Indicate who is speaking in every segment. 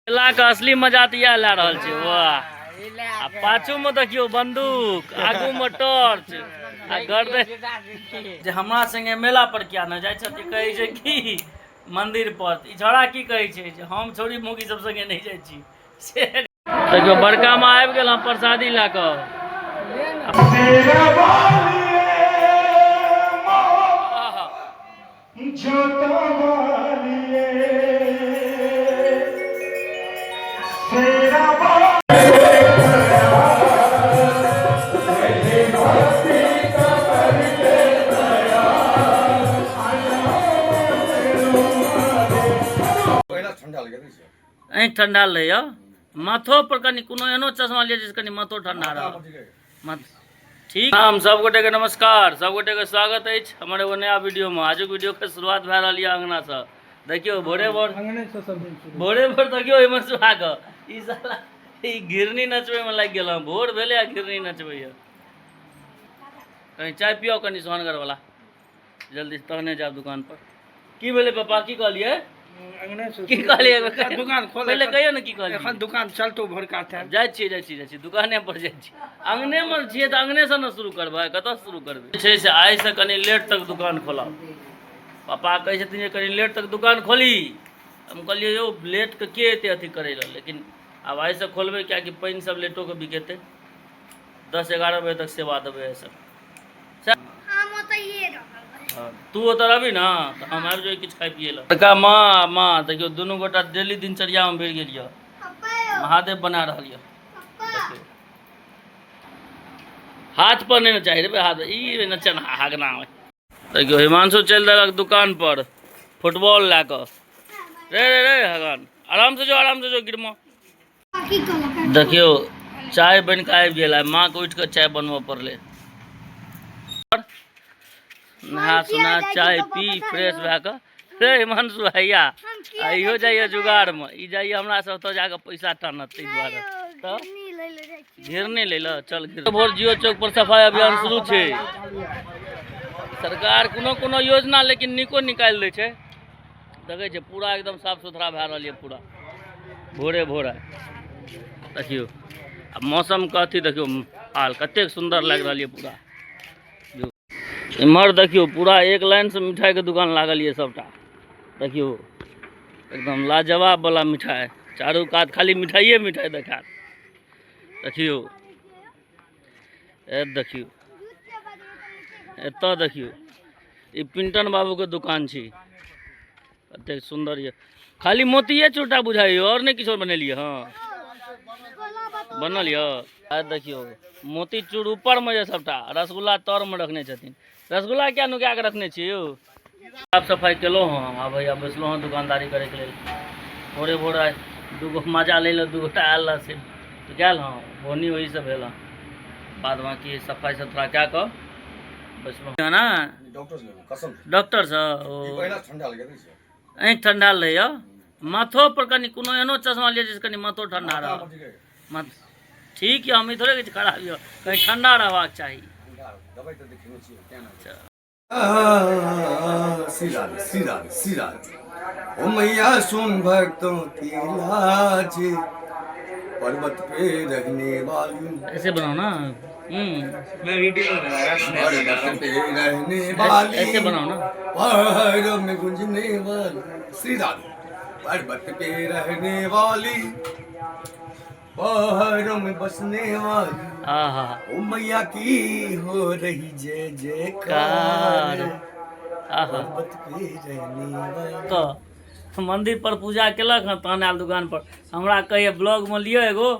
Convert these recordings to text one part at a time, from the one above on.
Speaker 1: मेला के असली मजा तऽ इएह लए रहल छै। वाह, आ पाछू में देखियौ बंदूक, आगू में टॉर्च आ गर्दन। जे हमरा संगे मेला पर किया नहि जाइ छथि, कहै छै कि मंदिर पर। ई छौड़ा की कहै छै जे हम छौड़ी मौगी सब संगे नहि जाइ छी। से देखियौ, बड़का माँ आबि गेल हँ प्रसादी लए कऽ। आँखि ठंडा लैया, माथो पर कनि कोनो एहनो चश्मा लिअ जाहिसँ कनि माथो ठंडा रहत। ठीक, हम सब गोटे के नमस्कार, सब गोटे के स्वागत अछि हमर एगो नया वीडियो में। आजुक वीडियो के शुरुआत भए रहल यऽ अंगना से। देखियौ भोरे भोर, भोरे भोर देखियौ एहिमे सुहा कऽ ई साला ई घिरनी नचबै में लागि गेल हँ। भोर भेलै आ घिरनी नचबैया। कनि चाय पियाउ कनि सोहनगर वाला जल्दी, तहने जायब दुकान पर। की भेलै पापा, की कहलियै, की कहलियै?
Speaker 2: दुकान खोल
Speaker 1: पहिले कहियौ ने, की कहलियै?
Speaker 2: एखन दुकान चलतो भोरका टाइम।
Speaker 1: जाइ छियै, जाइ छियै, जाइ छियै, दुकाने पर जाइ छियै। अंगने मे छियै तऽ अंगने से ने शुरू करबै, कतऽ शुरू करबै? छै से आइ से कनि लेट तक दुकान खोलब। पापा कहै छथिन जे कनि लेट तक दुकान खोली। हम कहलियै यौ, लेटके के एते अथी करै लए? लेकिन आब आइसँ खोलबै, किएकि पानि सब लेटोके बिकेतै। 10-11 बजे तक सेवा देबै एहिसँ। हँ, तू ओतऽ रहबी ने तऽ हम आबि जेबै किछु खाइ पियै लए। बड़का माँ, माँ देखियौ, दुनू गोटा डेली दिनचर्यामे भिड़ गेल यऽ, महादेव बना रहल यऽ। देखियौ, हाथ पर नहि ने चाही रे हाथ, ई नचन हागना। देखियौ, हिमांशु चलि देलक दुकान पर फुटबॉल लए कऽ। रे रे रे हगन, आराम से जो, आराम से जो, गिरमा। देखियौ, चाय बनि कऽ आबि गेल। आइ माँके उठि कऽ चाय बनबऽ पड़लै। नहा सुना चाय पी फ्रेश भए कऽ रे हिमांशु हैया, आ इहो जाइए जुगाड़मे। ई जाइए हमरा सब ओतऽ जाकऽ पैसा टानत, ताहि दुआरे तऽ घिरनी लै लए चल। घिर भोर जियो चौक पर सफाई अभियान शुरू छै। सरकार कोनो कोनो योजना लेकिन नीको निकालि दै छै। देखै छै, पूरा एकदम साफ सुथरा भए रहल यऽ पूरा भोरे भोरे। देखियौ, आ मौसमके अथी देखियौ हाल, कतेक सुन्दर लागि रहल यऽ पूरा। इम्हर देखियौ, पूरा एक लाइनसँ मिठाइके दुकान लागल यऽ सबटा। देखियौ, एकदम लाजवाब वाला मिठाइ, चारू कात खाली मिठाइए मिठाइ देखायत। देखियौ, ए देखियौ, एतऽ देखियौ, ई पिंटन बाबूके दुकान छी। कतेक सुन्दर यऽ, खाली मोतिये चूरटा बुझाइए, आओर नहि किछो बनेलियै? हँ, बनल यऽ। आ देखियौ, मोतीचूर ऊपरमे यऽ सबटा, रसगुल्ला तरमे रखने छथिन। रसगुल्ला किया नुका कऽ रखने छियै यौ? साफ सफाइ केलहुँ हँ, आब भैया बैसलहुँ हँ दुकानदारी करैके लेल। भोरे भोर आइ दूगो मजा लै लए दू गोटा आयल रहथिन तऽ गेल हँ, बोनी ओहीसँ भेल हँ। बाद बाँकी सफाइ सुथरा कए कऽ बैसलहुँ हँ ने। डॉक्टर सँ ओ आँखि ठंडा लैया, माथो पर कनि कोनो एहनो चश्मा लिअ जाहिसँ कनि माथो ठंडा रहत। ठीक यऽ, हम ई थोड़े कहै छी खराब यऽ, कनि ठंडा रहबाक चाही। अच्छा।
Speaker 3: श्री राधे, श्री राधे, श्री राधे। ओ मैया, सुन भक्तों की लाज, पर्वत पे रहने वाली।
Speaker 1: ऐसे बनाओ ना।
Speaker 3: पर्वत पे रहने वाली,
Speaker 1: ऐसे बनाओ ना।
Speaker 3: पहाड़ों में गुंजने वाली, श्री राधे। पर्वत पे रहने वाली, पहाड़ों में बसने वाली,
Speaker 1: आहा,
Speaker 3: ओ मैया की हो रही जय जयकार,
Speaker 1: आहा,
Speaker 3: पर्वत पे रहने वाली।
Speaker 1: तऽ मंदिर पर पूजा केलक हँ, तहन आयल दुकान पर। हमरा कहैए ब्लॉगमे लिअ एगो।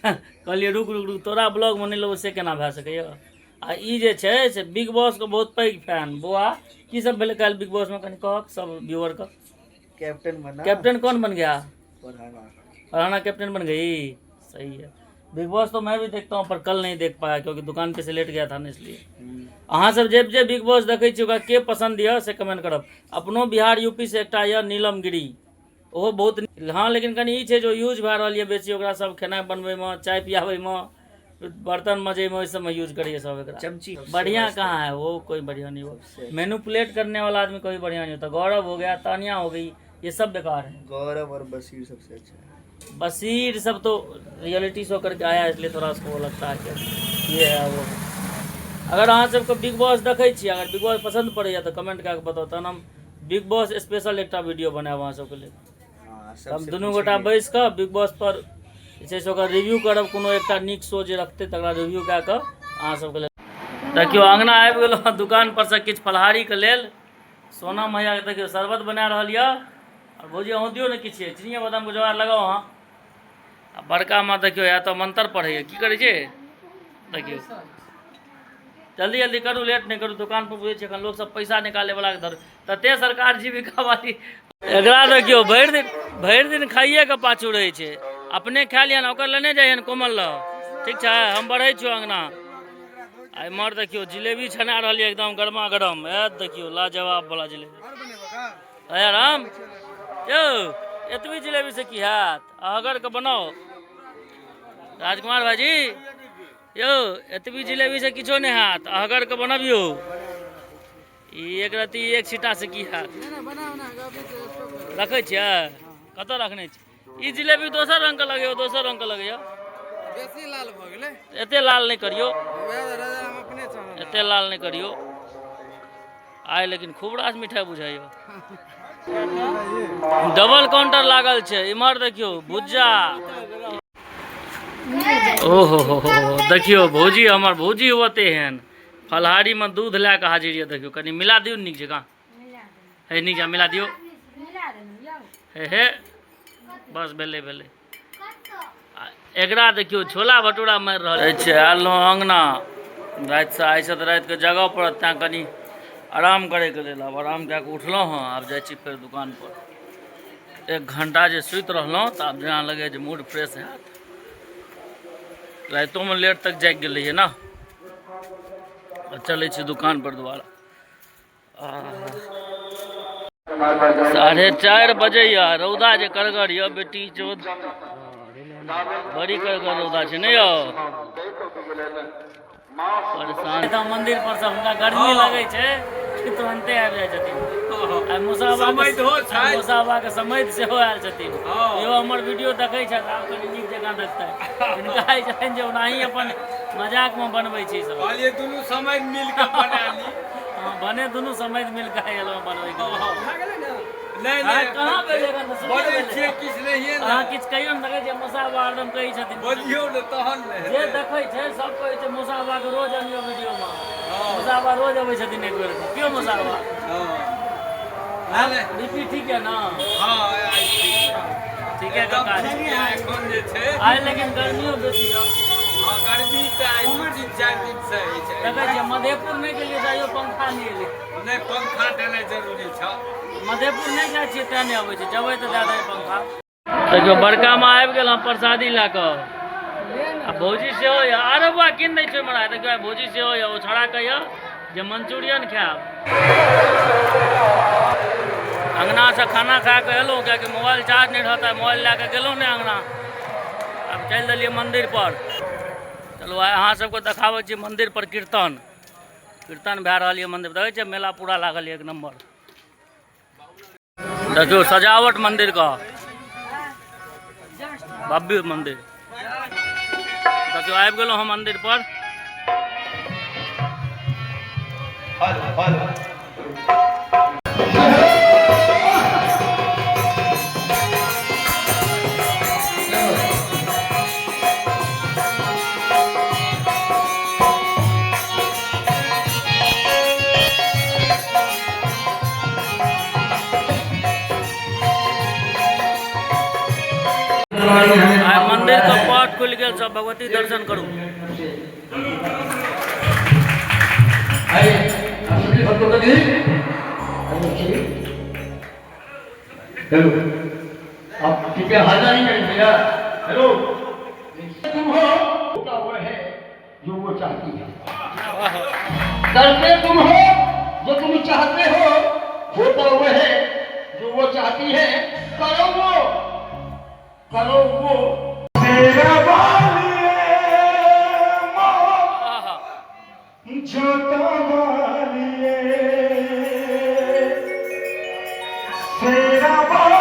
Speaker 1: कहलियै रुक रुक रुक, तोरा ब्लॉगमे नहि लेबौ से केना भए सकैए? आ ई जे छै से बिग बॉसके बहुत पैघ फैन। बौआ, की सब भेलै काल्हि बिग बॉसमे, कनि कहक सब व्यूअरके।
Speaker 2: कैप्टन बना।
Speaker 1: कैप्टन कौन बन गया?
Speaker 2: फरहाना।
Speaker 1: फरहाना कैप्टन बन गई, सही है। बिग बॉस तो मैं भी देखता हूँ, पर कल नहीं देख पाया, क्योंकि दुकान पे से लेट गया था ना, इसलिए। अहाँ सब जे जे बिग बॉस देखै छी, ओकरा के पसंद यऽ से कमेंट करब। अपनो बिहार यूपी से एकटा यऽ नीलम गिरी, ओहो बहुत। हँ, लेकिन कनि ई छै जो यूज भए रहल यऽ बेसी, ओकरा सब खेनाइ बनबैमे, चाय पियाबैमे, बर्तन मजैमे, ओहि सबमे यूज करैए सब एकरा।
Speaker 2: चमची।
Speaker 1: बढ़िया कहाँ है वो? कोई बढ़िया नहीं हो। मैनुपुलेट करने वाला आदमी कोई बढ़िया नहीं होता। गौरव हो गया, तानिया हो गई, ये सब बेकार है।
Speaker 2: गौरव और बशीर सबसे अच्छा है।
Speaker 1: बशीर सब तो रियलिटी शो करके आया है, इसलिए थोड़ा उसको वो लगता है कि ये है वो है। अगर अहाँ सबके बिग बॉस देखै छी, अगर बिग बॉस पसंद पड़ैया तऽ कमेंट कए कऽ बताउ, तहन हम बिग बॉस स्पेशल एकटा वीडियो बनायब अहाँ सबके लेल।
Speaker 2: हाँ,
Speaker 1: हम
Speaker 2: सबसे
Speaker 1: दुनू गोटा बैस कऽ बिग बॉस पर जे छै से ओकर रिव्यू करब, कोनो एकटा नीक शो जे रखतै तकरा रिव्यू कए कऽ अहाँ सबके लेल। देखियौ अङ्गना आबि गेलहुँ हँ दुकान पर से किछु फलाहारीके लेल। सोना मैयाके देखियौ शरबत बना रहल यऽ। आओर भौजी अहूँ दियौ ने किछु, चिनिया बादामके जोगाड़ लगाउ अहाँ। आ बड़का माँ देखियौ या तऽ मंत्र पढ़ैया, की करै छै देखियौ। जल्दी जल्दी करू, लेट नहि करू, दुकान पर बुझै छियै एखन लोक सब पैसा निकाले वाला के धर तते सरकार जीविका वाली। एकरा देखियौ भरि दिन खाइए के पाछू रहै छै, अपने खा लियन ओकर लेने जाइयन कोमल लग। ठीक छै, हम बढ़ै छियौ अङ्गना। आ इम्हर देखियौ जिलेबी छना रहल यऽ एकदम गरमा गरम, ए देखियौ लाजवाब वाला जिलेबी। अरे राम यौ, एतबी जिलेबी से की हैत, अहगर के बनाओ। राजकुमार भाईजी यौ, एतबी जिलेबी से किछो नहि हैत, अहगर के बनबियौ। ई एक रत्ती एक छिटा से की हैत। रखै छियै? कतऽ रखने छी? ई जिलेबी दोसर रंग के लगैया, दोसर रंग के लगैया,
Speaker 4: बेसी लाल भऽ गेलै।
Speaker 1: एते लाल नहि करियौ।
Speaker 4: वएह राजा हम अपने चाहब।
Speaker 1: एते लाल नहि करियौ आइ, लेकिन खूब रास मिठाइ बुझाइयो। डबल काउंटर लागल छै। इम्हर देखियौ भुज्जा, ओहो हो हो, देखियौ भौजी, हमर भौजी होते हेन फलहारी में दूध लए कऽ हाजिर यऽ। देखियौ कनि मिला दियौ नीक जकाँ, हे नीक जकाँ मिला दियौ। हे हे, बस भेलै भेलै। आ एकरा देखियौ छोला भटूरा मारि रहल अछि। आयल रहौं अङ्गना रातिसँ, आइसँ तऽ रातिके जगह पड़त, तैँ कनि आराम करैके लेल। आब आराम कए कऽ उठलहुँ हँ, आब जाइ छी फेर दुकानपर। एक घंटा जे सुति रहलहुँ तऽ आब जेना लगैए जे मूड फ्रेश हैत। रातिओमे लेट तक जागि गेल रहियै ने। आ चलै छी दुकानपर दोबारा। 4:30 बजे यऽ, रौदा जे कड़गर यऽ बेटी चोद, बड़ी कड़गर रौदा छै ने यौ, परेशान तऽ मंदिर पर से हुनका गर्मी लगै छै कि तुरन्ते आबि जाइ छथिन। आ मुसाबा
Speaker 3: समैधो छथि।
Speaker 1: मुसाबा के समैध सेहो आयल छथिन।
Speaker 3: हँ।
Speaker 1: इहो हमर वीडियो देखै छथि, आब कनि नीक जकाँ देखतै। हिनका होइ छनि जे ओनाही अपन मजाक मे बनबै छी सब।
Speaker 3: कहलियै दुनू समय मिल के बना ली।
Speaker 1: हँ, बने दुनू समैध मिल कऽ एलहुँ बनबै के लेल।
Speaker 3: नहि।
Speaker 1: आइ
Speaker 3: नहि।
Speaker 1: कहाँ भेलै एखन तऽ शुरुए
Speaker 3: बजै
Speaker 1: भेलै।
Speaker 3: छियै किछु नहिये ने।
Speaker 1: अहाँ किछु कहियौ ने, देखै छियै मौसा हरदम कहै छथिन।
Speaker 3: बजियौ ने तहन ने
Speaker 1: जे
Speaker 3: हेतै।
Speaker 1: देखै छै सब कहै छै मौसा के रोज अनियौ वीडियो मे, मौसा रोज अबै छथिन एक बेर केओ मौसा।
Speaker 3: हँ नहि नहि।
Speaker 1: रिपी ठीक है ना?
Speaker 3: हँ, आइ ठीक है।
Speaker 1: ठीक है।
Speaker 3: एकदम
Speaker 1: काका।
Speaker 3: ठीक है एखन जे छै।
Speaker 1: आइ लेकिन गर्मियो बेसी यऽ।
Speaker 3: हँ, गर्मी तऽ आइ 2 दिन 4 दिन से होइ छै।
Speaker 1: देखै छियै मधेपुर नहि गेलियै तैयो पंखा नहि एलै।
Speaker 3: नहि, पंखा देनाइ जरूरी छ।
Speaker 1: मधेपुर नहि जाइ छियै तें नहि अबै छै, जेबै तऽ दए देबै पंखा। देखियौ बड़का माँ आबि गेल हँ प्रसादी लए कऽ आ भौजी सेहो यऽ। अरे बौआ, कीन दै छै हमरा। देखियौ आइ भौजी सेहो यऽ, ओ छोड़ा कहैया जे मंचूरियन खायब। अङ्गनासँ खाना खा कऽ एलहुँ, कियाकि मोबाइल चार्ज नहि रहता, मोबाइल लए कऽ गेलहुँ नहि अङ्गना। आब चलि देलियै मन्दिर पर। चलू आइ अहाँ सबके देखाबै छी मन्दिर पर कीर्तन। कीर्तन भए रहल यऽ मन्दिर, देखै छियै मेला पूरा लागल यऽ एक नम्बर। देखियौ सजावट मन्दिर का, भव्य मन्दिर। देखियौ आबि गेलहुँ हम मन्दिर पर। आइ मंदिर के पट खुलि गेल, सब भगवती दर्शन करू।
Speaker 5: हेलो, आप कृपया हाजिर नहीं करें भैया। हेलो, तुम हो होता वो है जो वो चाहती है। करते तुम हो जो तुम चाहते हो, होता वो है जो वो चाहती है। करो वो, करो वो।
Speaker 1: आहा।
Speaker 5: जोता वालिए, शेरा।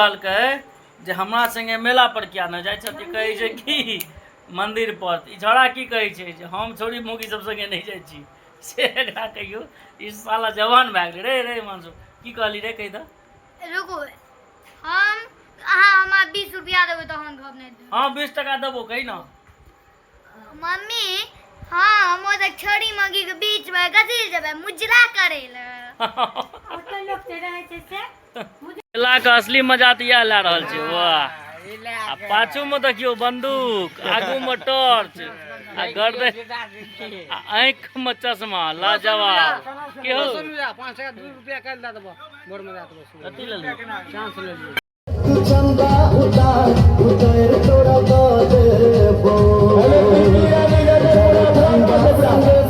Speaker 1: कहलकै जे हमरा संगे मेला पर किया नहि जाइ छथि? कहै छै कि मंदिर पर। ई छौड़ा की कहै छै जे हम छौड़ी मौगी सब संगे नहि जाइ छी। से एकरा कहियौ, ई साला जवान भए गेलै रे। रे हिमांशु, की कहली रे? कहि दऽ।
Speaker 6: रुकू, हम अहाँ हमरा 20 रुपया देबै तहन गप नहि देब।
Speaker 1: हँ, 20 टका देबो, कही ना।
Speaker 6: मम्मी, हम ओतऽ छड़ी मगी के बीच में कथी जेबै मुजरा करे लए।
Speaker 7: ओतऽ लोक जे रहै छै से
Speaker 1: मेला के असली मजा तऽ इएह लए रहल छै। वाह, आ पाछू में देखियौ बंदूक, आगू में टॉर्च आ गर्दन आ आँखि में चश्मा। लाजवाब के हो।
Speaker 4: 5 टका 2 रुपया काल्हि दए देबो, भोर में दए देबो।
Speaker 1: कथी लेलही?
Speaker 4: चांस लेलियै।
Speaker 8: चंदा उतार उतर तोरा दऽ देबो चंदा संगे।